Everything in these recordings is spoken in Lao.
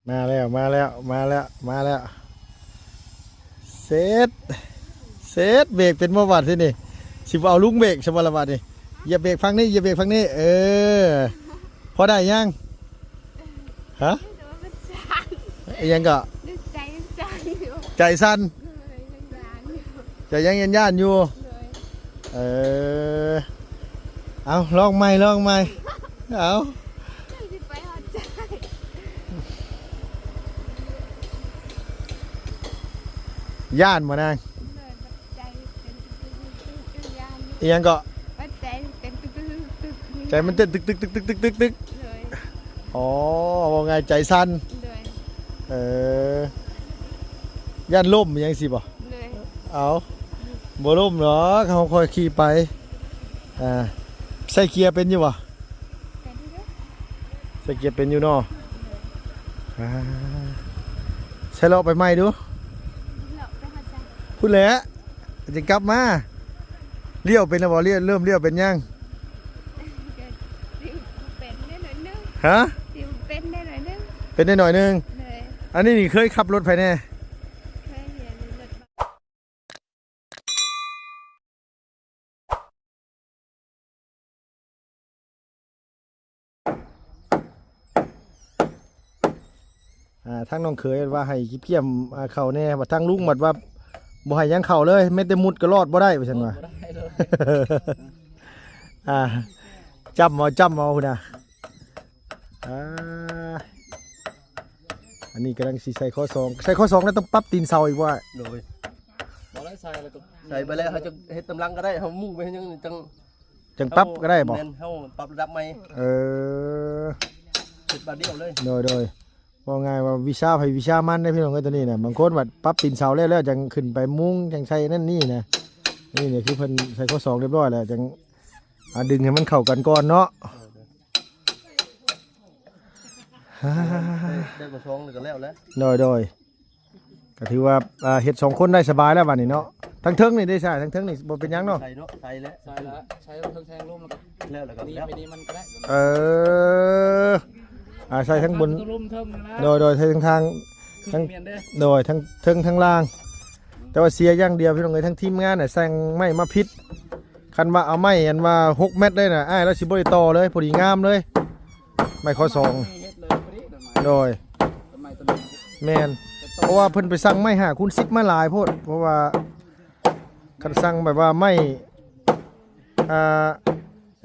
ມາແລ້ວ ມາແລ້ວ ມາແລ້ວ ມາແລ້ວ ເສັດ ເສັດ ເບກເປັນບໍ່ບາດທີນີ້ ຊິບໍ່ເອົາລຸງເບກຊະບໍ່ລະບາດນີ້ ຢຽບເບກຝັ່ງນີ້ ຢຽບເບກຝັ່ງນີ້ ເອີ ພໍໄດ້ຍັງ? ຮະ? ອີ່ຫຍັງເກາະ? ໃຈສັ່ນ ໃຈສັ່ນ ໃຈຍັງຢ້ານໆຢູ່ ເອີ ເອົາ ລອງໃໝ່ ລອງໃໝ່ ເອົາ ຢ້ານບໍ່ນາງ? ອີ່ຫຍັງເກາະ? ໃຈມັນເຕັ້ນຕຶກໆໆໆໆ ອໍ ເວົ້າງ່າຍໃຈສັ່ນ ເອີ ຢ້ານລົ້ມຫຍັງຊີ້ບໍ່? ເອົາ ບໍ່ລົ້ມດອກ ເຮົາຄ່ອຍຂີ່ໄປ ອ່າ ໃສ່ເກຍເປັນຢູ່ບໍ່? ໃສ່ເກຍເປັນຢູ່ເນາະ ອ່າ ໃສ່ເລາະໄປໃໝ່ດູ ພຸ້ນແຫຼະ ຈຶ່ງກັບມາ ລ້ຽວເປັນແລ້ວບໍ່? ລ້ຽວ ເລີ່ມລ້ຽວເປັນຍັງ? ຮະ? ເປັນໄດ້ໜ້ອຍໜຶ່ງ ອັນນີ້ນີ້ເຄີຍຂັບລົດໃຜແດ່? ອ່າ ທາງນ້ອງເຂີຍວ່າໃຫ້ກິບກຽມ ອ່າ ເຂົ້າແດ່ ວ່າທາງລຸງບັດວ່າບໍ່ໃຫ້ຫຍັງເຂົ້າເລີຍ ແມ້ແຕ່ມຸດກໍລອດບໍ່ໄດ້ ວ່າຊັ້ນວ່າ ບໍ່ໄດ້ເລີຍ ອ່າ ຈ້ຳເອົາ ຈ້ຳເອົາພຸ້ນນະ ອ່າ ອັນນີ້ກຳລັງຊິໃສ່ຂໍ້ສອງ ໃສ່ຂໍ້ສອງແລ້ວຕ້ອງປັບຕີນເສົາອີກບໍ່? ໂດຍ ບໍ່ໄດ້ໃສ່ແລ້ວກໍ ໃສ່ໄປແລ້ວ ເຮົາຈະເຮັດຕາມຫຼັງກໍໄດ້ ເຮົາມຸ່ງໄປຍັງຈັ່ງ ຈັ່ງປັບກໍໄດ້ບໍ່? ແມ່ນ ເຮົາປັບລະດັບໃໝ່ ເອີ ເຮັດບາດດຽວເລີຍ ໂດຍ ໂດຍ ເວົ້າງ່າຍວ່າວິຊາໃຜວິຊາມັນເດ້ ພີ່ນ້ອງເອີຍ ຕົວນີ້ນະ ບາງຄົນວ່າປັບຕີນເສົາແລ້ວ ແລ້ວຈັ່ງຂຶ້ນໄປມຸງ ຈັ່ງໃສ່ນັ້ນນີ້ນະ ນີ້ ນີ້ຄືເພິ່ນໃສ່ຂໍ້ສອງຮຽບຮ້ອຍແລ້ວ ຈັ່ງ ອ່າ ດຶງໃຫ້ມັນເຂົ້າກັນກ່ອນເນາະ ເອີ ໄດ້ ໄດ້ມາສອງແລ້ວກໍແລ້ວແຫຼະ ໂດຍ ໂດຍ ກໍຖືວ່າ ອ່າ ເຮັດສອງຄົນໄດ້ສະບາຍແລ້ວບາດນີ້ເນາະ ທັງເທິງນີ້ໄດ້ໃສ່ ທັງເທິງນີ້ບໍ່ເປັນຫຍັງເນາະ ໃສ່ເນາະ ໃສ່ແລ້ວ ໃສ່ແລ້ວ ໃສ່ເທິງແຊງລົມແລ້ວກໍ ແລ້ວ ແລ້ວກໍ ນີ້ ແລ້ວ ໄປນີ້ມັນກໍໄດ້ ເອີ ອ່າ ໃສ່ທັງບົນ ໂດຍ ໂດຍ ໃສ່ທັງທາງ ທັງ ແມ່ນເດ້ ໂດຍ ທັງເທິງທັງລ່າງ ແຕ່ວ່າເສຍຢ່າງດຽວ ພີ່ນ້ອງເອີຍ ທັງທີມງານນະ ສັ່ງໄມ້ມາຜິດ ຄັນວ່າເອົາໄມ້ອັນວ່າຫົກແມັດເລີຍນະ ອ້າຍລາວຊິບໍ່ໄດ້ຕໍ່ເລີຍ ພໍດີງາມເລີຍ ໄມ້ຂໍ້ສອງ ໂດຍ ແມ່ນ ເພາະວ່າເພິ່ນໄປສັ່ງໄມ້ຫ້າຄູນສິບມາຫຼາຍໂພດ ເພາະວ່າຄັນສັ່ງແບບວ່າໄມ້ ອ່າ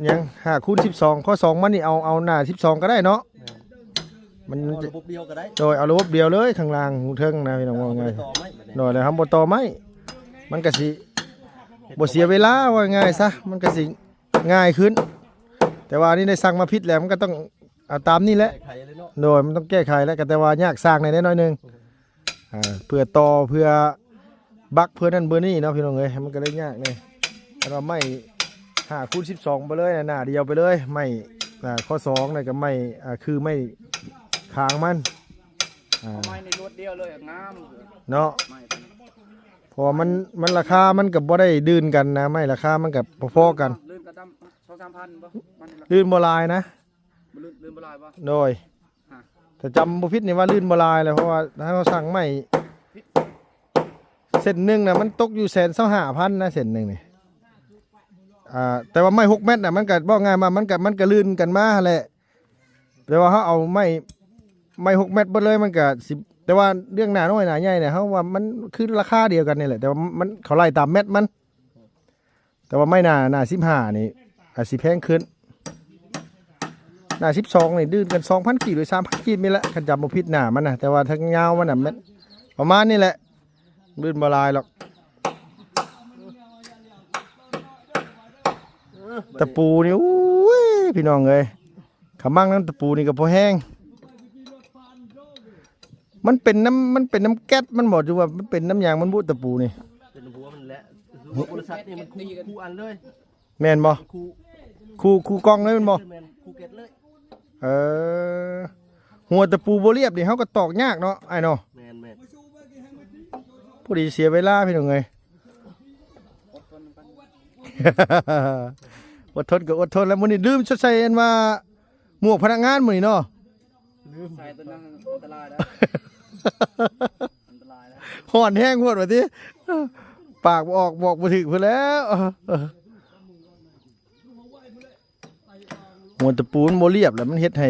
ຫຍັງ ຫ້າຄູນສິບສອງ ຂໍ້ສອງມານີ້ ເອົາ ເອົາໜ້າສິບສອງກໍໄດ້ເນາະ ມັນ ເອົາລະບົບດຽວກໍໄດ້ ໂດຍ ເອົາລະບົບດຽວເລີຍ ຂ້າງລ່າງເທິງນະ ພີ່ນ້ອງ ເອົາ ເອົາໄມ້ ໂດຍ ແລ້ວເຮົາບໍ່ຕໍ່ໄມ້ ມັນກໍຊິບໍ່ເສຍເວລາ ເວົ້າງ່າຍຊະ ມັນກໍຊິງ່າຍຂຶ້ນ ແຕ່ວ່າອັນນີ້ໄດ້ສັ່ງມາຜິດແລ້ວ ມັນກໍຕ້ອງເອົາຕາມນີ້ແຫຼະ ແກ້ໄຂເລີຍເນາະ ໂດຍ ມັນຕ້ອງແກ້ໄຂແລ້ວ ກໍແຕ່ວ່າຍາກຊ່າງແດ່ນ້ອຍໜຶ່ງ ອ່າ ເພື່ອຕໍ່ ເພື່ອບັກ ເພື່ອນັ້ນເບີນີ້ເນາະ ພີ່ນ້ອງເອີຍ ມັນກໍເລີຍຍາກແດ່ ຄັນວ່າໄມ້ຫ້າຄູນສິບສອງໄປເລີຍ ໜ້າດຽວໄປເລີຍ ໄມ້ ອ່າ ຂໍ້ສອງ ແລ້ວກໍໄມ້ ອ່າ ຄືໄມ້ຄາງມັນ ອ່າ ເອົາໄມ້ນີ້ລວດດຽວເລີຍ ງາມເນາະ ໄມ້ຕົວນີ້ ເພາະວ່າມັນ ມັນລາຄາມັນກໍບໍ່ໄດ້ດື່່ນກັນນະ ໄມ້ລາຄາມັນກໍພໍໆກັນ ລື່ນກໍດຳສອງສາມພັນບໍ່ ມັນ ລື່ນບໍ່ຫຼາຍນະ ບໍ່ລື່ນ ລື່ນບໍ່ຫຼາຍບໍ່ ໂດຍ ຮະ ຖ້າຈຳບໍ່ຜິດນີ້ວ່າລື່ນບໍ່ຫຼາຍແຫຼະ ເພາະວ່າເຮົາສັ່ງໄມ້ເສັ້ນໜຶ່ງນະ ມັນຕົກຢູ່ແສນຊາວຫ້າພັນນະ ເສັ້ນໜຶ່ງນີ້ ອ່າ ແຕ່ວ່າໄມ້ຫົກແມັດນະ ມັນກໍ ເວົ້າງ່າຍວ່າມັນກໍ ມັນກໍລື່ນກັນມາຫັ້ນແຫຼະ ແຕ່ວ່າເຮົາເອົາໄມ້ ໄມ້ຫົກແມັດເບິດເລີຍ ມັນກໍຊິ ແຕ່ວ່າເລື່ອງໜ້ານ້ອຍໜ້າໃຫຍ່ນີ້ ເຮົາວ່າມັນຄືລາຄາດຽວກັນນີ້ແຫຼະ ແຕ່ວ່າມັນ ເຂົາໄລ່ຕາມແມັດມັນ ແຕ່ວ່າໄມ້ໜ້າ ໜ້າສິບຫ້ານີ້ອາດຊິແພງຂຶ້ນ ໜ້າສິບສອງນີ້ດື່່ນກັນສອງພັນກີບ ຫຼື ສາມພັນກີບນີ້ແຫຼະ ຄັນຈຳບໍ່ຜິດໜ້າມັນນະ ແຕ່ວ່າທາງຍາວມັນນະ ແມ່ນປະມານນີ້ແຫຼະ ດື່່ນບໍ່ຫຼາຍດອກ ຕະປູນີ້ ໂອ້ຍ ພີ່ນ້ອງເອີຍ ຂະມັງນຳຕະປູນີ້ກໍພໍແຮງ ມັນເປັນນຳ ມັນເປັນນຳແກັດມັນບໍ່ ຫຼືວ່າມັນເປັນນຳຫຍັງມັນບຸ ຕະປູນີ້? ເປັນຫົວມັນແຫຼະ ຫົວບໍລິສັດນີ້ມັນຄູ່ ຄູ່ອັນເລີຍ ແມ່ນບໍ່? ຄູ່ ຄູ່ ຄູ່ກ່ອງເລີຍແມ່ນບໍ່? ແມ່ນ ຄູ່ແກັດເລີຍ ເອີ ຫົວຕະປູບໍ່ລຽບນີ້ເຮົາກໍຕອກຍາກເນາະ ອ້າຍເນາະ ແມ່ນໆ ພໍດີເສຍເວລາ ພີ່ນ້ອງເອີຍ ອົດທົນກໍອົດທົນແລ້ວ ມື້ນີ້ລືມຊະໃສ່ອັນວ່າໝວກພະນັກງານມື້ນີ້ເນາະ ໃສ່ຕົວນັ້ນອັນຕະລາຍແລ້ວ ອັນຕະລາຍແລ້ວ ຮ້ອນແຮງໂພດວ່າຕິ ປາກບໍ່ອອກ ບອກບໍ່ຖືກພຸ້ນແຫຼ້ວ. ໂອ້ ຕະປູມັນບໍ່ລຽບແລ້ວ ມັນເຮັດໃຫ້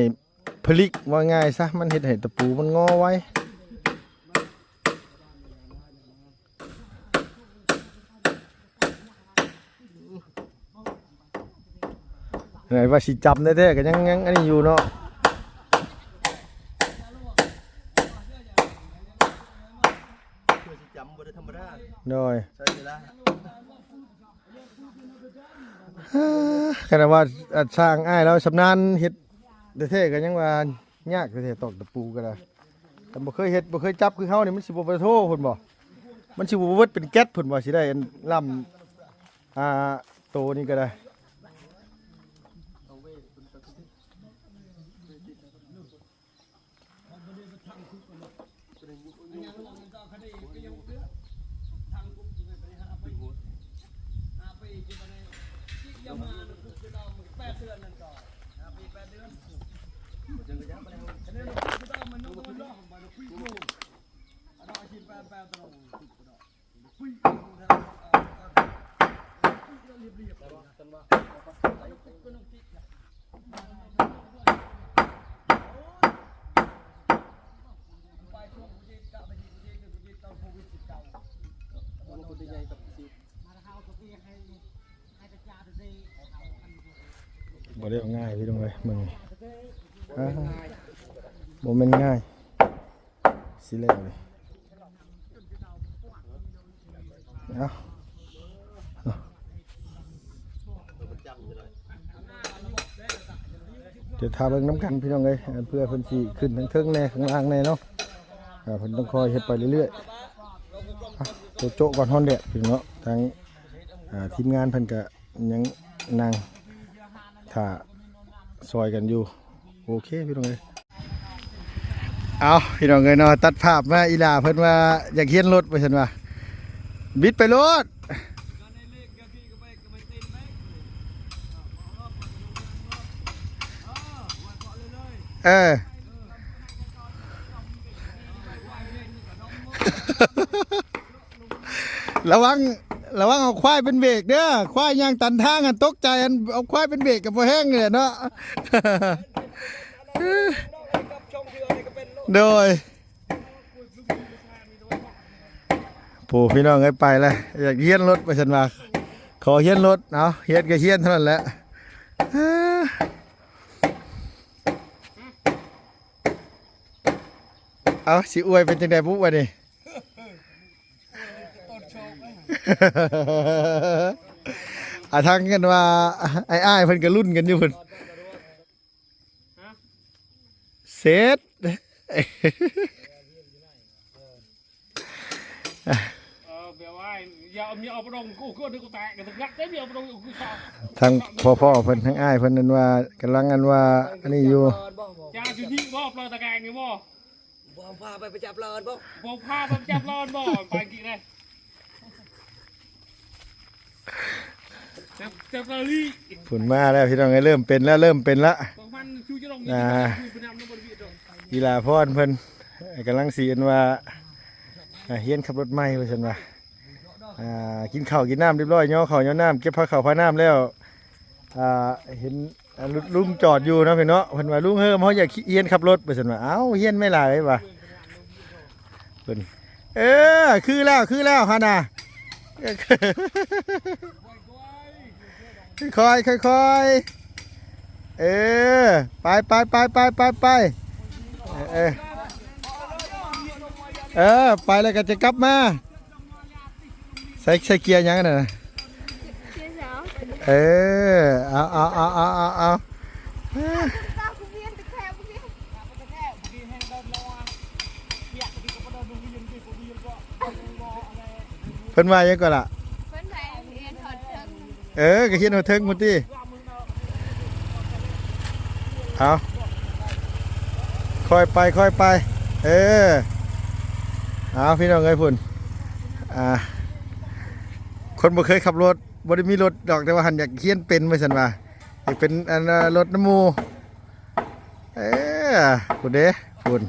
ຜະລິກ ວ່າງ່າຍຊະ ມັນເຮັດໃຫ້ຕະປູມັນງໍໄວ. ອັນນັ້ນວ່າຊິຈຳແທ້ໆ ກໍຍັງ ຍັງອັນນີ້ຢູ່ເນາະ ຄືຊິຈຳບໍ່ໄດ້ທຳມະດາ ໂດຍ ໃຊ້ເວລາ. ຂະໜາດວ່າ ອ່າ ຊ່າງອ້າຍລາວຊຳນານເຮັດແທ້ໆ ກໍຍັງວ່າຍາກແທ້ໆ ຕອກຕະປູກໍໄດ້ ຄັນບໍ່ເຄີຍເຮັດ ບໍ່ເຄີຍຈັບຄືເຮົານີ້ ມັນຊິບໍ່ປະໂທພຸ້ນບໍ່ ມັນຊິບໍ່ເບິດເປັນແກັດພຸ້ນບໍ່ ຊິໄດ້ອັນລຳ ອ່າ ໂຕນີ້ກໍໄດ້. ບໍ່ໄດ້ເອົາງ່າຍພີ່ນ້ອງເອີຍ ມື້ນີ້ ອ່າ ບໍ່ແມ່ນງ່າຍ. ຊິແລ້ວນີ້ ເອົາ ດຽວຖ້າເບິ່ງນຳກັນພີ່ນ້ອງເອີຍ ເພື່ອເພິ່ນຊິຂຶ້ນທາງເທິງແດ່ ຂ້າງລ່າງແດ່ເນາະ ອ່າ ເພິ່ນຕ້ອງຄ່ອຍເຮັດໄປເລື້ອຍໆ ອ່ະ ໂຈະໆ ກ່ອນ ຮ້ອນແດດພີ່ນ້ອງເນາະ ທາງ ອ່າ ທີມງານເພິ່ນກະຍັງນັ່ງຖ້າຊ່ອຍກັນຢູ່. ໂອເຄພີ່ນ້ອງເອີຍ ເອົາພີ່ນ້ອງເອີຍເນາະ ຕັດພາບມາ ອີຫຼ້າເພິ່ນວ່າຢາກຮຽນລົດວ່າຊັ້ນວ່າ ບິດໄປໂລດ ເອີ ລະວັງ ລະວັງເອົາຄວາຍເປັນເບຣກເດີ ຄວາຍຍ່າງຕັນທາງຫັ້ນ ຕົກໃຈຫັ້ນ ເອົາຄວາຍເປັນເບຣກກໍບໍ່ແຮງນີ້ແຫຼະເນາະ ໂດຍ ໂອ້ ພີ່ນ້ອງເອີຍ ໄປແລ້ວ ຢາກຮຽນລົດວ່າຊັ້ນວ່າ ຂໍຮຽນລົດ ເອົາ ຮຽນກໍຮຽນເທົ່ານັ້ນແຫຼະ ເອົາ ຊິອວຍເປັນຈັ່ງໃດບຸບາດນີ້ ອາ ທັງກັນວ່າ ອ້າຍໆ ເພິ່ນກໍລຸ້ນກັນຢູ່ພຸ້ນ ເສັດ ເອີ ແບບວ່າ ຢ່າເອົາເມຍເອົາປະດອງ ກູ ກູ ກູແຕກກັນ ກັກເດ້ ເມຍເອົາປະດອງ ກູຊາ ທັງພໍ່ ພໍ່ເພິ່ນ ທັງອ້າຍເພິ່ນນັ້ນວ່າ ກຳລັງອັນວ່າ ອັນນີ້ຢູ່ ຈາຢູ່ນີ້ບໍ່ ປະຕະແກງນີ້ບໍ່ ບໍ່ພາໄປໄປຈັບລອນບໍ່ ບໍ່ພາໄປໄປຈັບລອນບໍ່ ໄປກີ້ເດ້ ຈັບ ຈັບລາລີ້ ຝົນມາແລ້ວພີ່ນ້ອງເອີຍ ເລີ່ມເປັນແລ້ວ ເລີ່ມເປັນແລ້ວ ປະມານ ອ່າ ອີຫຼ້າພອນເພິ່ນກຳລັງຊິອັນວ່າ ອ່າ ຮຽນຂັບລົດໃໝ່ວ່າຊັ້ນວ່າ ອ່າ ກິນເຂົ້າກິນນ້ຳຮຽບຮ້ອຍ ຍໍເຂົ້າຍໍນ້ຳ ເກັບພາເຂົ້າພານ້ຳແລ້ວ ອ່າ ເຫັນ ອ່າ ລຸງ ລຸງຈອດຢູ່ເນາະພີ່ເນາະ ເພິ່ນວ່າ ລຸງເຮີມ ເຮົາຢາກຮຽນຂັບລົດ ວ່າຊັ້ນວ່າ ເອົ້າ ຮຽນໄມ່ຫຼາຍວ່າ ເພິ່ນ ເອີ ຄືແລ້ວ ຄືແລ້ວຫັ້ນນະ ຄ່ອຍໆ ຄ່ອຍໆ ເອີ ໄປໆ ເອີ ເອີ ໄປແລ້ວກໍຈະກັບມາ ໃສ່ ໃສ່ເກຍຫຍັງອັນນັ້ນນະ ເກຍສາມ ເອີ ເອົາ ເອົາ ເອົາ ເອົາ ເອົາ ເອົາ ເພິ່ນວ່າຫຍັງກໍລະ ເພິ່ນວ່າໃຫ້ຮຽນຮອດເທິງ ເອີ ກໍຮຽນຮອດເທິງພຸ້ນຕິ ເອົາ ຄ່ອຍໄປ ຄ່ອຍໄປ ເອີ ເອົາ ພີ່ນ້ອງເອີຍ ພຸ້ນ ອ່າ ຄົນບໍ່ເຄີຍຂັບລົດ ບໍ່ໄດ້ມີລົດດອກ ແຕ່ວ່າຫັ້ນຢາກຮຽນເປັນ ວ່າຊັ້ນວ່າ ຢາກເປັນ ອັນ ລົດນຳໝູ່ ເອີ ອ່າ ພຸ້ນເດ້ ພຸ້ນ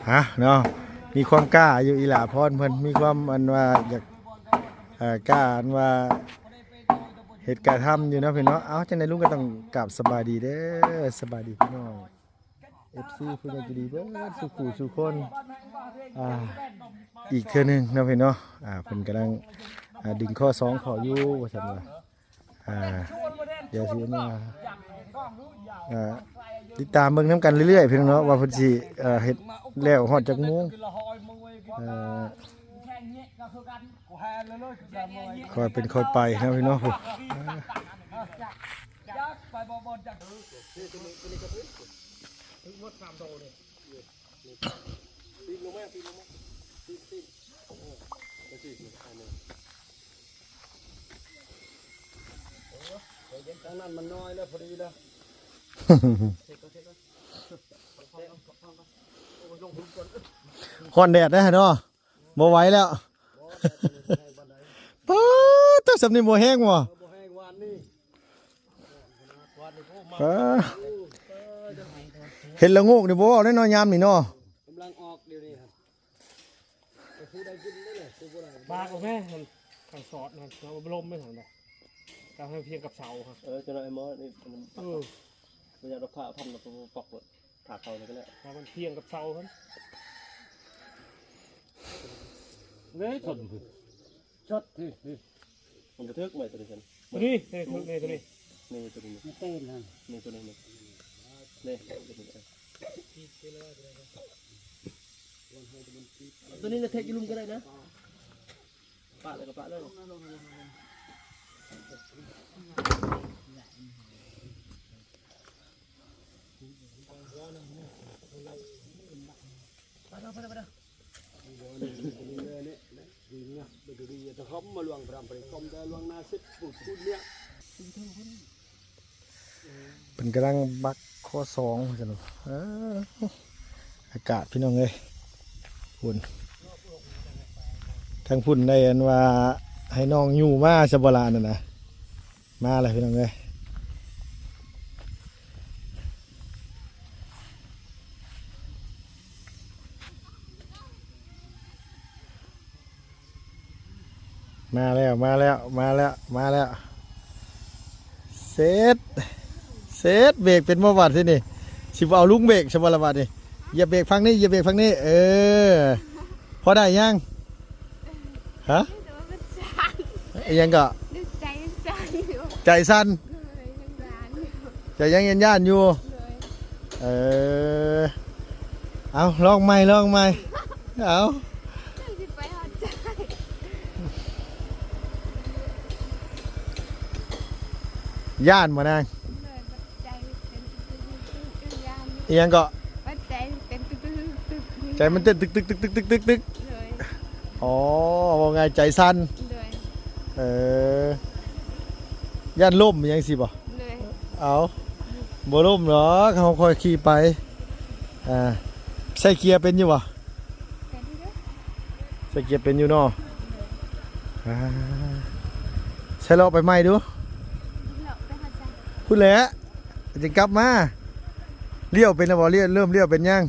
ຮະ ເນາະ ມີຄວາມກ້າຢູ່ ອີ່ຫຼ້າພອນເພິ່ນມີຄວາມ ອັນວ່າ ຢາກ ເອີ ກ້າ ອັນວ່າ ເຮັດການທຳຢູ່ເນາະພີ່ນ້ອງ. ເອົ້າ ຈັ່ງໃດລຸງກໍຕ້ອງກາບສະບາຍດີເດີ ສະບາຍດີພີ່ນ້ອງ ເອັຟຊີ ຜູ້ໃຫຍ່ໃຈດີເບິດສູ່ຜູ້ສູ່ຄົນ ອ່າ ອີກເທື່ອໜຶ່ງເນາະພີ່ນ້ອງ. ອ່າ ເພິ່ນກຳລັງ ອ່າ ດຶງຂໍ້ສອງເຂົ້າຢູ່ວ່າຊັ້ນວ່າ ອ່າ ດຽວຊິມາ ອ່າ ຕິດຕາມເບິ່ງນຳກັນເລື້ອຍໆ ພີ່ນ້ອງເນາະ ວ່າເພິ່ນຊິ ເອີ ເຮັດແລ້ວຮອດຈັກໂມງ ເອີ ຄ່ອຍເປັນຄ່ອຍໄປເນາະພີ່ນ້ອງ. ທາງນັ້ນມັນນ້ອຍແລ້ວ ພໍດີແລ້ວ ຮ້ອນແດດເດ້ເນາະ ບໍ່ໄຫວແລ້ວ. ປາດໂທ້ ສ່ຳນີ້ບໍ່ແຮງບໍ່? ບໍ່ແຮງ ວານນີ້ ປາດ ເຫັດລະໂງກນີ້ບໍ່ເວົ້າແນ່ເນາະ ຍາມນີ້ເນາະ ກຳລັງອອກດຽວນີ້ ປາກອອກແມ່ ມັນທາງສອດນະ ເອົາໄປລົມໄປຫັ້ນດອກ ກະໃຫ້ພຽງກັບເສົາຫັ້ນ. ເອີ ຈັກໜ້ອຍໝໍນີ້ ເອີ ບໍ່ຢາກດອກ ຜ້າພັນແລ້ວກໍປອກໂລດ ຜ້າເຂົານີ້ກໍແລ້ວ ຖ້າມັນພຽງກັບເສົາຫັ້ນ ເດ້ ຊົດ ຊັດ ນີ້ ນີ້ ມັນບໍ່ຖືກໄມ້ຕົວນີ້ຊັ້ນ ຕົວນີ້ ນີ້ ຕົວນີ້ ນີ້ ຕົວນີ້ ນີ້ ຕົວນີ້ ນີ້ ຕົວນີ້ ນີ້ ຕົວນີ້ ນີ້ ຕົວນີ້ນະ ແທກຢູ່ລຸ່ມກໍໄດ້ນະ ປະແລ້ວກໍປະເລີຍ ເພິ່ນກຳລັງບັກຂໍ້ສອງວ່າຊັ້ນ ເອີ ອາກາດພີ່ນ້ອງເອີຍ ພຸ້ນ ທາງພຸ້ນໄດ້ອັນວ່າໃຫ້ນ້ອງຍູ້ມາຊະບໍ່ລະ ອັນນັ້ນນະ ມາແລ້ວພີ່ນ້ອງເອີຍ ມາແລ້ວ ມາແລ້ວ ມາແລ້ວ ມາແລ້ວ ເສັດ ເສັດ ເບກເປັນບໍ່ບາດທີນີ້ ຊິບໍ່ເອົາລຸງເບກຊະບໍ່ລະບາດນີ້ ຢຽບເບກຝັ່ງນີ້ ຢຽບເບກຝັ່ງນີ້ ເອີ ພໍໄດ້ຍັງ? ຮະ? ອີ່ຫຍັງເກາະ? ໃຈສັ່ນ ໃຈສັ່ນ ໃຈຍັງຢ້ານໆຢູ່ ເອີ ເອົາ ລອງໃໝ່ ລອງໃໝ່ ເອົາ ຢ້ານບໍ່ນາງ? ອີ່ຫຍັງເກາະ? ໃຈມັນເຕັ້ນຕຶກໆໆໆໆ ໂດຍ ອໍ ເວົ້າງ່າຍໃຈສັ່ນ ໂດຍ ເອີ ຢ້ານລົ້ມຫຍັງຊີ້ບໍ່? ໂດຍ ເອົາ ບໍ່ລົ້ມດອກ ເຮົາຄ່ອຍຂີ່ໄປ ອ່າ ໃສ່ເກຍເປັນຢູ່ບໍ່? ເປັນຢູ່ ໃສ່ເກຍເປັນຢູ່ເນາະ ອ່າ ໃສ່ເລາະໄປໃໝ່ດູ ເລາະໄປຫາໃສ? ພຸ້ນແຫຼະ ຈຶ່ງກັບມາ ລ້ຽວເປັນແລ້ວບໍ່? ລ້ຽວ ເລີ່ມລ້ຽວເປັນຍັງ? ກໍ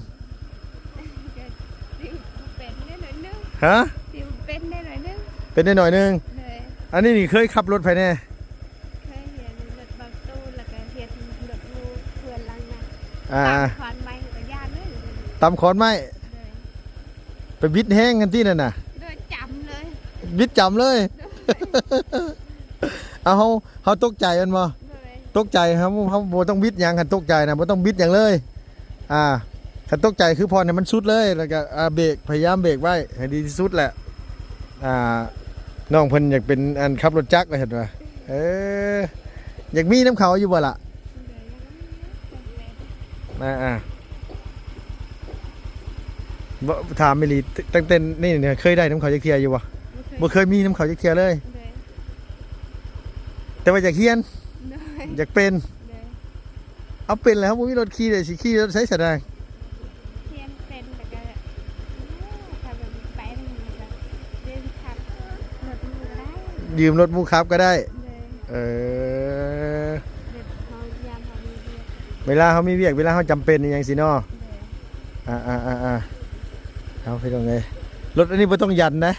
ຊິເປັນແດ່ໜ້ອຍໜຶ່ງ ຮະ? ຊິເປັນແດ່ໜ້ອຍໜຶ່ງ ເປັນແດ່ໜ້ອຍໜຶ່ງ ໂດຍ ອັນນີ້ນີ້ເຄີຍຂັບລົດໃຜແດ່? ເຄີຍຮຽນລົດເບົາຕູ້ ແລ້ວກໍຮຽນລົດໝູ່ເພື່ອນຫຼັງນັ້ນ ອ່າ ຕຳຂອນໄມ້ກໍຢ້ານເລີຍ ຕຳຂອນໄມ້ ໂດຍ ໄປບິດແຮງກັນຕິນັ້ນນະ ໂດຍ ຈຳເລີຍ ບິດຈຳເລີຍ ໂດຍ ເອົາ ເຮົາ ເຮົາຕົກໃຈແມ່ນບໍ່? ໂດຍ ຕົກໃຈ ເຮົາ ເຮົາບໍ່ຕ້ອງບິດຫຍັງ ຄັນຕົກໃຈນະ ບໍ່ຕ້ອງບິດຫຍັງເລີຍ ອ່າ ຄັນຕົກໃຈຄືຜ່ອນໃຫ້ມັນສຸດເລີຍ ແລ້ວກໍ ອ່າ ເບກ ພະຍາຍາມເບກໄວ້ໃຫ້ດີທີ່ສຸດແຫຼະ ອ່າ ນ້ອງເພິ່ນຢາກເປັນ ອັນ ຂັບລົດຈັກວ່າຊັ້ນວ່າ ເອີ ຢາກມີນຳເຂົາຢູ່ບໍ່ລະ? ໂດຍ ອ່າ ອ່າ ບໍ່ ຖາມອີ່ຫຼີ ຕັ້ງແຕ່ນີ້ເຄີຍໄດ້ນຳເຂົາຈັກເທື່ອຢູ່ບໍ່? ບໍ່ເຄີຍ ບໍ່ເຄີຍມີນຳເຂົາຈັກເທື່ອເລີຍ ໂດຍ ແຕ່ວ່າຢາກຮຽນ ໂດຍ ຢາກເປັນ ໂດຍ ເອົາ ເປັນແລ້ວ ບໍ່ມີລົດຂີ່ເດ ຊິຂີ່ລົດໃສຊະນາງ? ຮຽນເປັນແລ້ວກໍ ຖ້າແບບໄປນຳ ກໍຢືມຂັບລົດໝູ່ກໍໄດ້ ຢືມລົດໝູ່ຂັບກໍໄດ້ ໂດຍ ເອີ ແບບເຮົາ ຍາມເຮົາມີວຽກ ເວລາເຮົາມີວຽກ ເວລາເຮົາຈຳເປັນອີ່ຫຍັງຊີ້ເນາະ. ໂດຍ ອ່າໆໆໆ ເອົາ ພີ່ນ້ອງເອີຍ ລົດອັນນີ້ບໍ່ຕ້ອງຢັນນະ.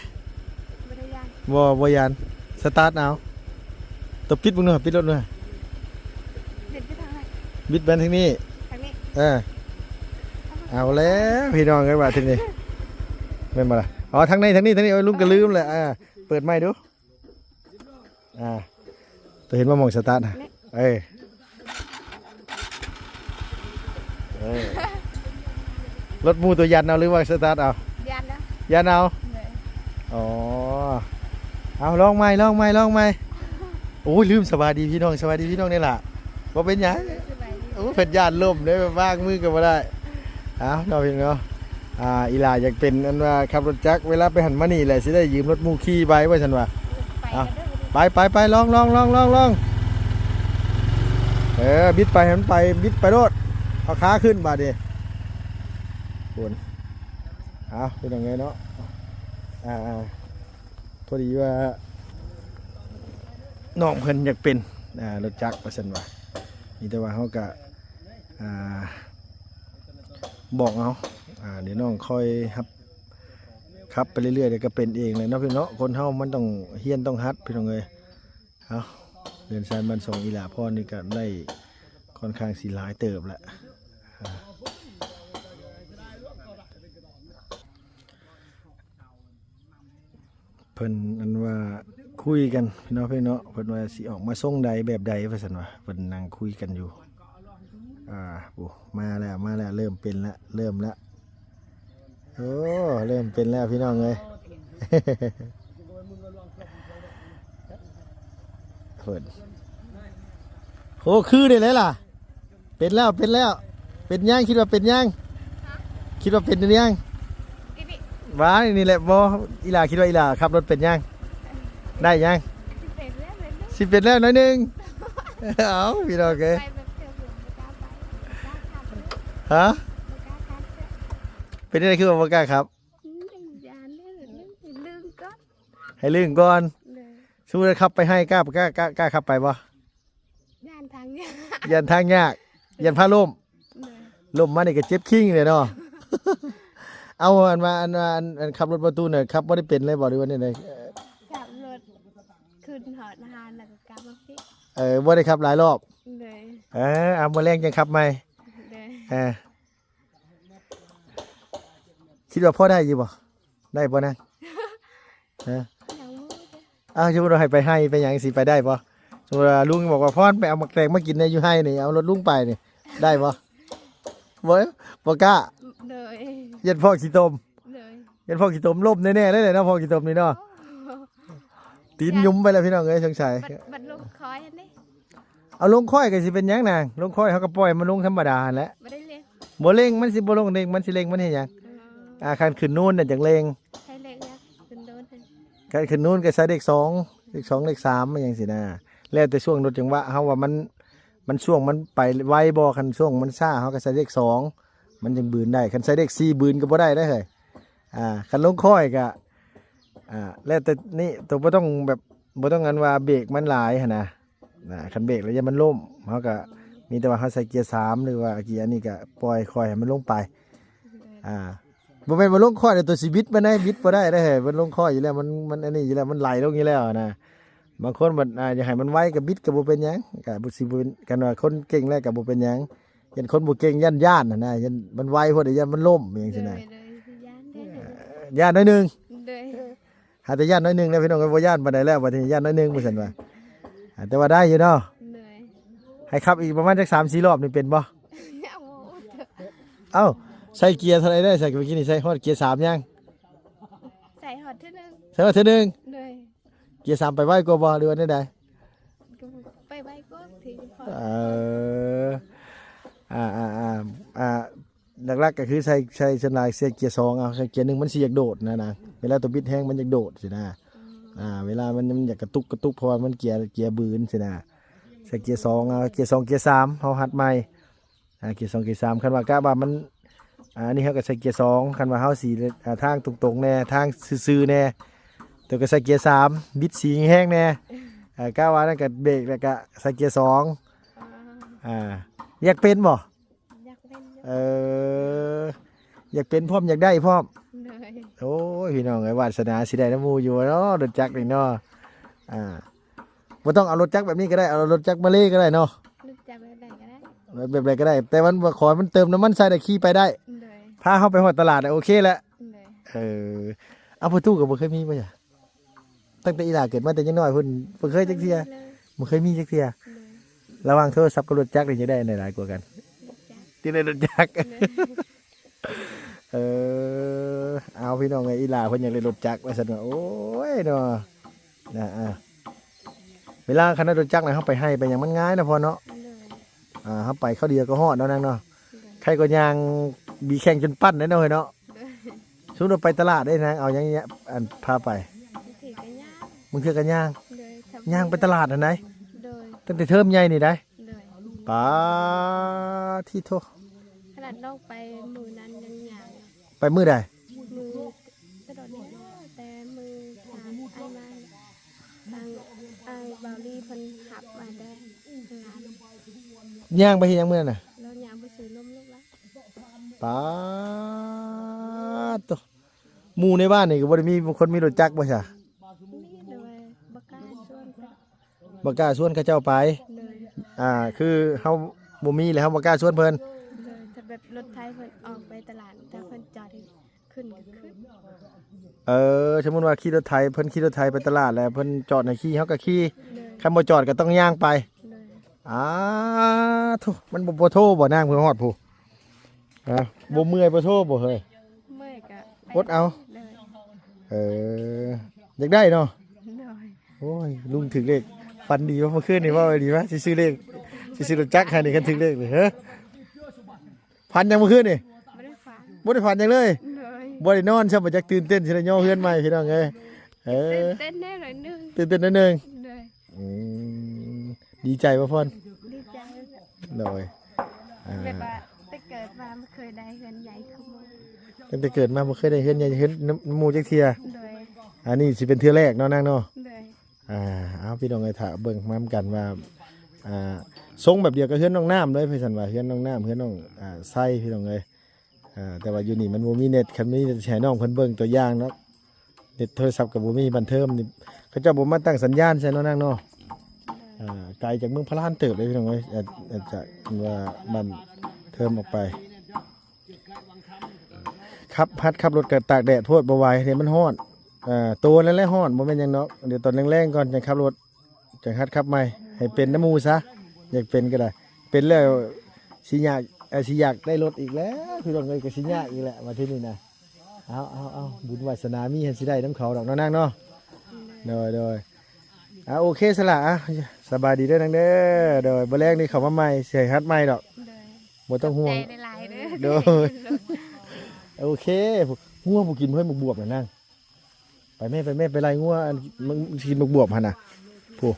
ບໍ່ໄດ້ຢັນ ບໍ່ ບໍ່ຢັນ ສະຕາດເອົາ. ຕົວປິດເບິ່ງດູ ປິດລົດດູ. ບິດໄປທາງໃດ? ບິດໄປທາງນີ້ ທາງນີ້. ເອີ ເອົາແລ້ວພີ່ນ້ອງເອີຍ ບາດທີນີ້ ແມ່ນບໍ່ລະ? ອໍ ທາງໃນ ທາງນີ້ ທາງນີ້. ໂອ້ຍ ລຸງກໍລືມແຫຼະ. ອ່າ ເປີດໃໝ່ດູ. ອ່າ ຕົວເຫັນບໍ່ ໝ່ອງສະຕາດນະ? ເອີ ເອີ ລົດໝູ່ຕົວຢັນເອົາ ຫຼືວ່າສະຕາດເອົາ? ຢັນເອົາ ຢັນເອົາ. ໂດຍ ອໍ ເອົາ ລອງໃໝ່ ລອງໃໝ່ ລອງໃໝ່. ໂອ້ຍ ລືມ ສະບາຍດີພີ່ນ້ອງ ສະບາຍດີພີ່ນ້ອງນີ້ລະ. ບໍ່ເປັນຫຍັງ. ໂອ້ ເພິ່ນຢ້ານລົ້ມເດ້ ວາງມືກໍບໍ່ໄດ້. ເອົາເນາະ ພີ່ນ້ອງເນາະ. ອ່າ ອີ່ຫຼ້າຢາກເປັນອັນວ່າຂັບລົດຈັກ ເວລາໄປຫັ້ນມານີ້ແຫຼະ ຊິໄດ້ຢືມລົດໝູ່ຂີ່ໄປ ວ່າຊັ້ນວ່າ. ໄປ ເອົາ ກັນເດີ ໄປ ໄປ ໄປ ລອງ ລອງ ເອີ ບິດໄປໃຫ້ມັນໄປ ບິດໄປໂລດ. ເອົາຂາຂຶ້ນບາດນີ້ ພຸ້ນ. ເອົາ ເປັນຫຍັງເນາະ. ອ່າ ພໍດີວ່ານ້ອງເພິ່ນຢາກເປັນ ອ່າ ລົດຈັກ ວ່າຊັ້ນວ່າ. ມີແຕ່ວ່າເຮົາກະ ອ່າ ບອກເອົາ ອ່າ ດຽວນ້ອງຄ່ອຍຮັບຂັບໄປເລື້ອຍໆ ດຽວກໍເປັນເອງແຫຼະເນາະ ພີ່ນ້ອງເນາະ. ຄົນເຮົາມັນຕ້ອງຮຽນຕ້ອງຫັດ ພີ່ນ້ອງເອີຍ. ເອົາ ເຮືອນຊານບ້ານຊ່ອງອີ່ຫຼ້າພອນນີ້ກໍໄດ້ຄ່ອນຂ້າງຊິຫຼາຍເຕີບແຫຼະ. ອ່າ ເພິ່ນອັນວ່າຄຸຍກັນເນາະ ພີ່ນ້ອງເນາະ ເພິ່ນວ່າຊິອອກມາຊົງໃດແບບໃດ ວ່າຊັ້ນວ່າ. ເພິ່ນນັ່ງຄຸຍກັນຢູ່. ອ່າ ໂອ້ ມາແລ້ວ ມາແລ້ວ ເລີ່ມເປັນແລ້ວ ເລີ່ມແລ້ວ. ໂອ້ ເລີ່ມເປັນແລ້ວ ພີ່ນ້ອງເອີຍ. ເພິ່ນ ໂອ້ ຄືໄດ້ແລ້ວລະ. ເປັນແລ້ວ ເປັນແລ້ວ. ເປັນຫຍັງ? ຄິດວ່າເປັນຫຍັງ? ຄິດວ່າເປັນຫຍັງ? ວ່ານີ້ແຫຼະ. ບໍ່ ອີ່ຫຼ້າຄິດວ່າອີ່ຫຼ້າຂັບລົດເປັນຫຍັງ? ໄດ້ຫຍັງ? ຊິເປັນແລ້ວໜ້ອຍໜຶ່ງ. ເອົ້າ ພີ່ນ້ອງເອີຍ ຮະ? ເປັນຈັ່ງໃດຄືວ່າບໍ່ກ້າຂັບ? ຢ້ານເດີ ລຶ້ງກ່ອນ ໃຫ້ລຶ້ງກ່ອນ. ໂດຍ ສົມມຸດວ່າຂັບໄປໄຮ່ ກ້າ ກ້າ ກ້າ ກ້າຂັບໄປບໍ່? ຢ້ານທາງຍາກ ຢ້ານທາງຍາກ ຢ້ານພາລົ້ມ. ໂດຍ ລົ້ມມານີ້ກໍເຈັບຄີງເລີຍເນາະ. ເອົາ ອັນວ່າ ອັນວ່າ ອັນ ອັນຂັບລົດປະຕູນະ ຂັບບໍ່ໄດ້ເປັນເລີຍບໍ່ ຫຼືວ່າແນວໃດ? ເອີ ຂັບລົດຂຶ້ນຮອດຮ້ານແລ້ວກໍກັບມາພີ້. ເອີ ບໍ່ໄດ້ຂັບຫຼາຍລອບ. ໂດຍ ເອີ ເອົາ ມື້ແລງຈັ່ງຂັບໃໝ່. ໂດຍ ເອີ ຄິດວ່າພໍໄດ້ຢູ່ບໍ່? ໄດ້ບໍ່ນະ? ຮະ? ຍັງບໍ່ຮູ້ເດີ. ອ້າວ ສົມມຸດວ່າໃຫ້ໄປໄຮ່ໄປຫຍັງ ຊິໄປໄດ້ບໍ່? ສົມມຸດວ່າລຸງບອກວ່າ ພອນ ໄປເອົາໝາກແຕງມາກິນແດ່ຢູ່ໄຮ່ນີ້ ເອົາລົດລຸງໄປນີ້ ໄດ້ບໍ່? ບໍ່ ບໍ່ກ້າ. ໂດຍ ຢ້ານພໍ້ຂີ້ຕົມ. ໂດຍ ຢ້ານພໍ້ຂີ້ຕົມລົ້ມແນ່ໆເລີຍເນາະ ພໍ້ຂີ້ຕົມນີ້ເນາະ. ໂອ້ ຕີນຫຍຸມໄປແລ້ວ ພີ່ນ້ອງເອີຍ ສົງໄສ. ບັດ ບັດລົງຄ້ອຍຫັ້ນເດ້. ເອົາລົງຄ້ອຍກໍຊິເປັນຫຍັງນາງ? ລົງຄ້ອຍເຮົາກໍປ່ອຍມັນລົງທຳມະດາຫັ້ນແຫຼະ. ບໍ່ໄດ້ເລັ່ງ ບໍ່ເລັ່ງ ມັນຊິບໍ່ລົງເດ້ງ ມັນຊິເລັ່ງມັນເຮັດຫຍັງ? ອືມ ອ່າ ຄັນຂຶ້ນນູນນະຈັ່ງເລັ່ງ. ໃຫ້ເລັ່ງຫຍັງ? ຂຶ້ນນູນ ຄັນຂຶ້ນນູນກໍໃສ່ເລກສອງ ເລກສອງ ເລກສາມ ຫຍັງຊີ້ນະ. ແລ້ວແຕ່ຊ່ວງລົດຈັງຫວະເຮົາວ່າມັນ ມັນຊ່ວງມັນໄປໄວບໍ່. ຄັນຊ່ວງມັນຊ້າເຮົາກໍໃສ່ເລກສອງ ມັນຈຶ່ງບືນໄດ້. ຄັນໃສ່ເລກສີ່ບືນກໍບໍ່ໄດ້ເດ້ເຮີ້ຍ. ອ່າ ຄັນລົງຄ້ອຍກໍ ອ່າ ແລ້ວແຕ່ນີ້ ໂຕບໍ່ຕ້ອງແບບ ບໍ່ຕ້ອງອັນວ່າເບຣກມັນຫຼາຍຫັ້ນນະ. ອ່າ ຄັນເບຣກແລ້ວຢ້ານມັນລົ້ມ ເຮົາກໍມີແຕ່ວ່າເຮົາໃສ່ເກຍສາມ ຫຼືວ່າເກຍອັນນີ້ກໍປ່ອຍຄ່ອຍໃຫ້ມັນລົງໄປ. ອ່າ ບໍ່ແມ່ນວ່າລົງຄ່ອຍແລ້ວໂຕຊິບິດມັນໄດ້ ບິດບໍ່ໄດ້ເດ້ເຮີ້ຍ. ມັນລົງຄ່ອຍຢູ່ແລ້ວ ມັນ ມັນອັນນີ້ຢູ່ແລ້ວ ມັນໄຫຼລົງຢູ່ແລ້ວນະ. ບາງຄົນບັດ ອ່າ ຢາກໃຫ້ມັນໄວກໍບິດກໍບໍ່ເປັນຫຍັງ ກໍບໍ່ຊິເປັນ ຄັນວ່າຄົນເກັ່ງແລ້ວກໍບໍ່ເປັນຫຍັງ. ຢ້ານຄົນບໍ່ເກັ່ງຢ້ານ ຢ້ານຫັ້ນນະ ຢ້ານມັນໄວໂພດ ຢ້ານມັນລົ້ມຫຍັງຊີ້ນະ. ໂດຍ ໂດຍ ຢ້ານເດ້ ເອີ ຢ້ານໜ້ອຍໜຶ່ງ. ໂດຍ ຫາແຕ່ຢ້ານໜ້ອຍໜຶ່ງນະ ພີ່ນ້ອງເອີຍ ບໍ່ຢ້ານປານໃດແລ້ວ. ບັດນີ້ຢ້ານໜ້ອຍໜຶ່ງ ວ່າຊັ້ນວ່າ. ອ່າ ແຕ່ວ່າໄດ້ຢູ່ເນາະ. ໂດຍ ໃຫ້ຂັບອີກປະມານຈັກສາມສີ່ລອບນີ້ເປັນບໍ່? ຍັງບໍ່ຮູ້ເທື່ອ. ເອົ້າ ໃສ່ເກຍເທົ່າໃດໄດ້? ໃສ່ ເມື່ອກີ້ນີ້ໃສ່ຮອດເກຍສາມຍັງ? ໃສ່ຮອດເທື່ອໜຶ່ງ ໃສ່ຮອດເທື່ອໜຶ່ງ. ໂດຍ ເກຍສາມໄປໄວກວ່າບໍ່ ຫຼືວ່າແນວໃດ? ກໍໄປໄວກວ່າທີ່ຮອດ. ເອີ ອ່າໆໆ ອ່າ ຫຼັກໆກໍຄືໃສ່ ໃສ່ສ່ວນຫຼາຍໃສ່ເກຍສອງເອົາ. ໃສ່ເກຍໜຶ່ງມັນຊິຢາກໂດດນະນາງ ເວລາໂຕບິດແຮງມັນຢາກໂດດຊີ້ນະ. ອືມ ອ່າ ເວລາມັນ ມັນຢາກກະຕຸກກະຕຸກ ເພາະວ່າມັນເກຍ ເກຍບືນຊີ້ນະ. ໃສ່ເກຍສອງເອົາ ເກຍສອງເກຍສາມ ເຮົາຫັດໃໝ່. ອ່າ ເກຍສອງເກຍສາມ ຄັນວ່າກະວ່າມັນ ອ່າ ອັນນີ້ເຮົາກໍໃສ່ເກຍສອງ. ຄັນວ່າເຮົາຊິ ອ່າ ທາງຕົງໆແດ່ ທາງຊື່ໆແດ່ ໂຕກໍໃສ່ເກຍສາມ ບິດສີແຮງໆແດ່. ເອີ ກະວ່ານັ້ນກໍເບຣກ ແລ້ວກໍໃສ່ເກຍສອງ. ອ່າ ຢາກເປັນບໍ່? ຢາກເປັນຢູ່. ເອີ ຢາກເປັນພ້ອມ ຢາກໄດ້ພ້ອມ. ໂດຍ. ໂອ້ຍ ພີ່ນ້ອງເອີຍ ວາດສະໜາຊິໄດ້ນຳໝູ່ຢູ່ເນາະ ລົດຈັກນີ້ເນາະ. ອ່າ ບໍ່ຕ້ອງເອົາລົດຈັກແບບນີ້ກໍໄດ້ ເອົາລົດຈັກມາເລກໍໄດ້ເນາະ. ລົດຈັກແບບໃດກໍໄດ້. ແບບໃດກໍໄດ້ ແຕ່ມັນ ຂໍໃຫ້ມັນເຕີມນ້ຳມັນໃສ່ ແລ້ວຂີ່ໄປໄດ້. ໂດຍ. ພາເຮົາໄປຮອດຕະຫຼາດ ໂອເຄແຫຼະ. ໂດຍ. ເອີ ເອົາ ປະຕູກໍບໍ່ເຄີຍມີບໍ່? ຕັ້ງແຕ່ອີ່ຫຼ້າເກີດມາແຕ່ຍັງນ້ອຍພຸ້ນ ບໍ່ເຄີຍຈັກເທື່ອ. ບໍ່ເຄີຍມີເລີຍ. ບໍ່ເຄີຍມີຈັກເທື່ອ. ໂດຍ. ລະຫວ່າງໂທລະສັບກັບລົດຈັກນີ້ ຢາກໄດ້ອັນໃດຫຼາຍກວ່າກັນ? ລົດຈັກ. ຢາກໄດ້ລົດຈັກ. ໂດຍ. ເອີ ເອົາ ພີ່ນ້ອງເອີຍ ອີ່ຫຼ້າເພິ່ນຢາກໄດ້ລົດຈັກວ່າຊັ້ນວ່າ. ໂອ້ຍເນາະ ນະ ອ່າ ເວລາຄັນໄດ້ລົດຈັກນະ ເຮົາໄປໄຮ່ໄປຫຍັງມັນງ່າຍນະພໍ່ເນາະ. ໂດຍ. ອ່າ ເຮົາໄປຄາວດຽວກໍຮອດເນາະນາງເນາະ. ໂດຍ. ໃຄກໍຍ່າງບີແຂ່ງຈົນປັ່ນໄດ໋ເນາະເຮີ້ຍເນາະ. ໂດຍ. ສົມມຸດວ່າໄປຕະຫຼາດເດ້ນາງ ເອົາຫຍັງ ອັນ ພາໄປ? ບາງເທື່ອກໍຍ່າງ. ບາງເທື່ອກໍຍ່າງ. ໂດຍ. ຍ່າງໄປຕະຫຼາດຫັ້ນໃດ໋. ໂດຍ. ຕັ້ງແຕ່ເທີມໃຫຍ່ນີ້ໃດ໋. ໂດຍ. ປາດ ທິໂທ ຂະໜາດນ້ອງໄປມື້ນັ້ນຍັງຍ່າງ. ໄປມື້ໃດ? ມື້ ຕະຫຼອດນີ້ແຫຼະ ແຕ່ມື້ທາງອ້າຍມາ ທາງອ້າຍບ່າວລີເພິ່ນຮັບມາແຕ່ຕະຫຼາດ. ຍ່າງໄປເຮັດຫຍັງມື້ນັ້ນນະ? ລາວຍ່າງໄປຊື້ນົມລູກລະ. ປາດໂທ້ ໝູ່ໃນບ້ານນີ້ກໍບໍ່ໄດ້ມີຄົນມີລົດຈັກບໍ່ຊະ? ມີ ແຕ່ວ່າບໍ່ກ້າຊວນ ບໍ່ກ້າຊວນເຂົາເຈົ້າໄປ. ໂດຍ. ອ່າ ຄືເຮົາບໍ່ມີແລ້ວ ເຮົາບໍ່ກ້າຊວນເພິ່ນ. ໂດຍ. ຖ້າແບບລົດໄຖເພິ່ນອອກໄປຕະຫຼາດ ຖ້າເພິ່ນຈອດໃຫ້ຂຶ້ນກໍຂຶ້ນ. ເອີ ສົມມຸດວ່າຂີ່ລົດໄຖ ເພິ່ນຂີ່ລົດໄຖໄປຕະຫຼາດແລ້ວ ເພິ່ນຈອດໃຫ້ຂີ່ ເຮົາກໍຂີ່. ໂດຍ. ຄັນບໍ່ຈອດກໍຕ້ອງຍ່າງໄປ. ໂດຍ. ອາ ໂທ້ ມັນບໍ່ ບໍ່ໂທບໍ່ນາງ ເພື່ອຮອດພຸ້ນ? ຮະ ບໍ່ເມື່ອຍບໍ່ໂທບໍ່ເຮີ້ຍ? ເມື່ອຍກະ ອົດເອົາ. ໂດຍ. ເອີ ຢາກໄດ້ເນາະ. ໂດຍ. ໂອ້ຍ ລຸງຖືກເລກ ຝັນດີບໍ່ເມື່ອຄືນນີ້? ເວົ້າດີວ່າຊິຊື້ເລກ ຊິຊື້ລົດຈັກໃຫ້ນີ້ ຄັນຖືກເລກນີ້. ເຮີ້ຍ ຝັນຫຍັງເມື່ອຄືນນີ້? ບໍ່ໄດ້ຝັນ ບໍ່ໄດ້ຝັນຫຍັງເລີຍ. ໂດຍ. ບໍ່ໄດ້ນອນຊ້ຳ ບໍ່ຈັກ ຕື່ນເຕັ້ນຊິໄດ້ຍໍເຮືອນໃໝ່ ພີ່ນ້ອງເອີຍ. ເອີ ຕື່ນເຕັ້ນແດ່ໜ້ອຍໜຶ່ງ ຕື່ນເຕັ້ນໜ້ອຍໜຶ່ງ. ໂດຍ. ອືມ ດີໃຈບໍ່ພອນ? ດີໃຈ. ໂດຍ. ອ່າ ແບບວ່າແຕ່ເກີດມາບໍ່ເຄີຍໄດ້ເຮືອນໃຫຍ່ຄືໝູ່ ຕັ້ງແຕ່ເກີດມາບໍ່ເຄີຍໄດ້ເຮືອນໃຫຍ່ເຮືອນນຳໝູ່ຈັກເທື່ອ. ໂດຍ. ອັນນີ້ຊິເປັນເທື່ອແລກເນາະນາງເນາະ. ໂດຍ. ອ່າ ເອົາ ພີ່ນ້ອງເອີຍ ຖ້າເບິ່ງນຳກັນວ່າ ອ່າ ຊົງແບບດຽວກັບເຮືອນນ້ອງນ້ຳເລີຍ ເພາະຊັ້ນວ່າເຮືອນນ້ອງນ້ຳ ເຮືອນນ້ອງ ອ່າ ໄຊ ພີ່ນ້ອງເອີຍ. ອ່າ ແຕ່ວ່າຢູ່ນີ້ມັນບໍ່ມີເນັດ ຄັນມີເນັດຊິໃຫ້ນ້ອງເພິ່ນເບິ່ງຕົວຢ່າງເນາະ. ເນັດໂທລະສັບກໍບໍ່ມີ ບັນເທີມນີ້ ເຂົາເຈົ້າບໍ່ມາຕັ້ງສັນຍານໃສ່ເນາະນາງເນາະ. ອ່າ ໄກຈາກເມືອງພະລານເຕີບເດ້ພີ່ນ້ອງເອີຍ ອາດ ອາດຈະວ່າບ້ານເທີມອອກໄປ. ຂັບ ຫັດຂັບລົດກໍຕາກແດດໂພດ ບໍ່ໄຫວເດ້ ມັນຮ້ອນ. ເອີ ໂຕນັ້ນແຫຼະຮ້ອນ ບໍ່ແມ່ນຫຍັງດອກ. ດຽວຕອນແລງໆກ່ອນຈັ່ງຂັບລົດ ຈັ່ງຫັດຂັບໃໝ່ ໃຫ້ເປັນນຳໝູ່ຊະ. ຢາກເປັນກໍໄດ້ ເປັນແລ້ວຊິຍາກ ເອີ ຊິຢາກໄດ້ລົດອີກແລ້ວ ພີ່ນ້ອງເອີຍ ກໍຊິຍາກອີກແຫຼະ ບາດທີນີ້ນະ. ເອົາ ເອົາ ເອົາ ບຸນວາສະໜາມີ ໃຫ້ຊິໄດ້ນຳເຂົາດອກເນາະນາງເນາະ. ໂດຍ ໂດຍ. ອ່າ ໂອເຄສະຫຼະ ອ່າ ສະບາຍດີເດີນາງເດີ. ໂດຍ. ມື້ແລງນີ້ເຂົ້າມາໃໝ່ ຊິໃຫ້ຫັດໃໝ່ດອກ. ໂດຍ. ບໍ່ຕ້ອງຫ່ວງ. ຂອບໃຈຫຼາຍໆເດີ. ໂດຍ. ໂອເຄ. ງົວຜູ້ກິນເຮີ້ຍ ໝາກບວບນະນາງ. ໄປແມ່ ໄປແມ່ ໄປໄລ່ງົວ ອັນ ມັນຊິກິນໝາກບວບຫັ້ນນະ. ຜູ້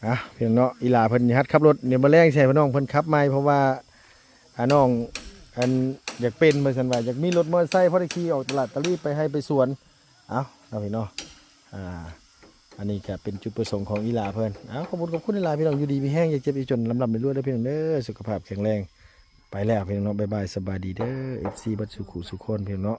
ອ່ະ ພີ່ນ້ອງເນາະ ອີຫຼາເພິ່ນຫັດຂັບລົດ ດຽວມື້ແລງຊິໃຫ້ພີ່ນ້ອງເພິ່ນຂັບໃໝ່ ເພາະວ່າ ອ່າ ນ້ອງ ອັນ ຢາກເປັນ ວ່າຊັ້ນວ່າ ຢາກມີລົດມໍເຕີໄຊ ພໍໄດ້ຂີ່ອອກຕະຫຼາດຕະລີດ ໄປໄຮ່ໄປສວນ. ເອົາ ເນາະ ພີ່ນ້ອງເນາະ ອ່າ ອັນນີ້ກະເປັນຈຸດປະສົງຂອງອີຫຼາເພິ່ນ. ເອົາ ຂອບຄຸນ ຂອບຄຸນຫຼາຍໆ ພີ່ນ້ອງ ຢູ່ດີມີແຮງ ຢ່າເຈັບຢ່າຈົນ ລ່ຳໆລວຍໆເດີ ພີ່ນ້ອງເດີ ສຸຂະພາບແຂງແຮງ. ໄປແລ້ວ ພີ່ນ້ອງເນາະ ບາຍບາຍ ສະບາຍດີເດີ ເອັຟຊີ ເບິດສູ່ຄູ່ສູ່ຄົນ ພີ່ນ້ອງເນາະ.